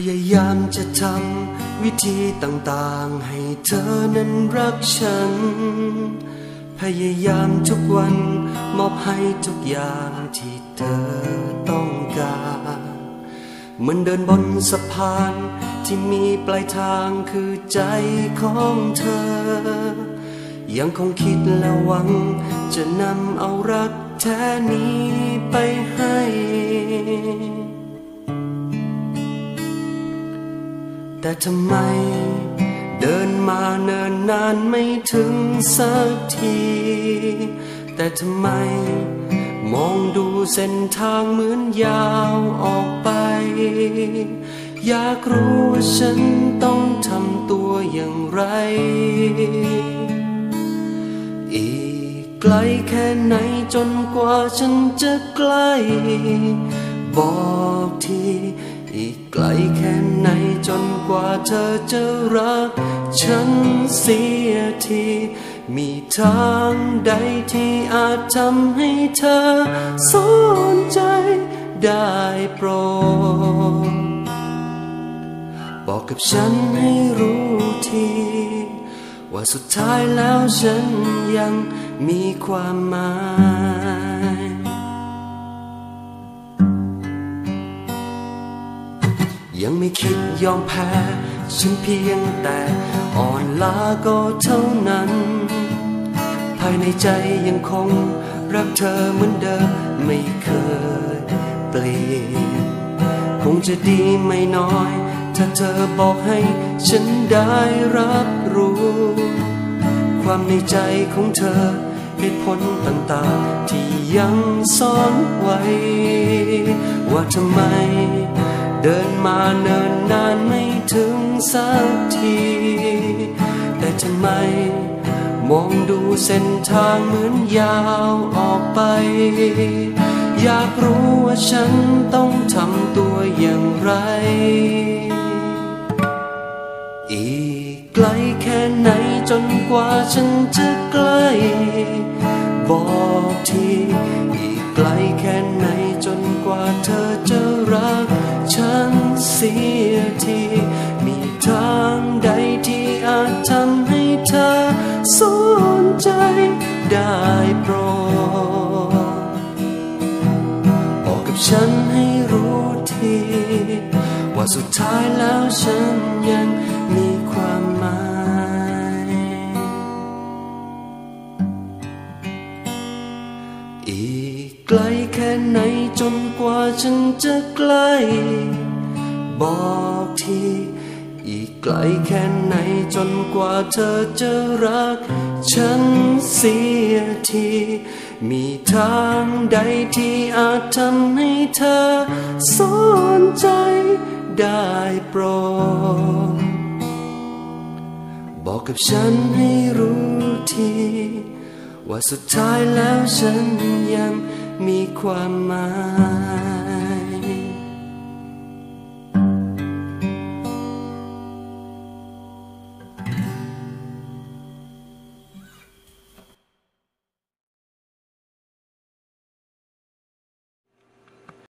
พยายามจะทำวิธีต่างๆ ให้เธอนั้นรักฉัน พยายามทุกวันมอบให้ทุกอย่างที่เธอต้องการ เหมือนเดินบนสะพานที่มีปลายทางคือใจของเธอ ยังคงคิดและหวังจะนำเอารักแท้นี้ไปให้ แต่ทำไมเดินมาเนิ่นนานไม่ถึงสักที แต่ทำไมมองดูเส้นทางเหมือนยาวออกไป อยากรู้ว่าฉันต้องทำตัวอย่างไร อีกไกลแค่ไหนจนกว่าฉันจะใกล้ บอกที อีกไกลแค่ไหนจนกว่าเธอจะรักฉันเสียที มีทางใดที่อาจทำให้เธอสนใจ ได้โปรด บอกกับฉันให้รู้ที ว่าสุดท้ายแล้วฉันยังมีความหมาย ยังไม่คิดยอมแพ้ ฉันเพียงแต่อ่อนล้าก็เท่านั้น ภายในใจยังคงรักเธอเหมือนเดิมไม่เคยเปลี่ยน คงจะดีไม่น้อย ถ้าเธอบอกให้ฉันได้รับรู้ ความในใจของเธอ เหตุผลต่างๆ ที่ยังซ่อนไว้ ว่าทำไมเดินมาเนิ่นนานไม่ถึงสักที แต่ทำไมมองดูเส้นทางเหมือนยาวออกไป อยากรู้ว่าฉันต้องทำตัวอย่างไร อีกไกลแค่ไหนจนกว่าฉันจะใกล้ บอกที อีกไกลแค่ไหนจนกว่าเธอจะรักฉันเสียที มีทางใดที่อาจทำให้เธอสนใจ ได้โปรด บอกกับฉันให้รู้ที ว่าสุดท้ายแล้วฉันยังมีความหมาย อีกไกลแค่ไหนจนกว่าฉันจะใกล้ บอกที อีกไกลแค่ไหนจนกว่าเธอจะรักฉันเสียที มีทางใดที่อาจทำให้เธอสนใจ ได้โปรด บอกกับฉันให้รู้ที ว่าสุดท้ายแล้วฉันยังมีความหมาย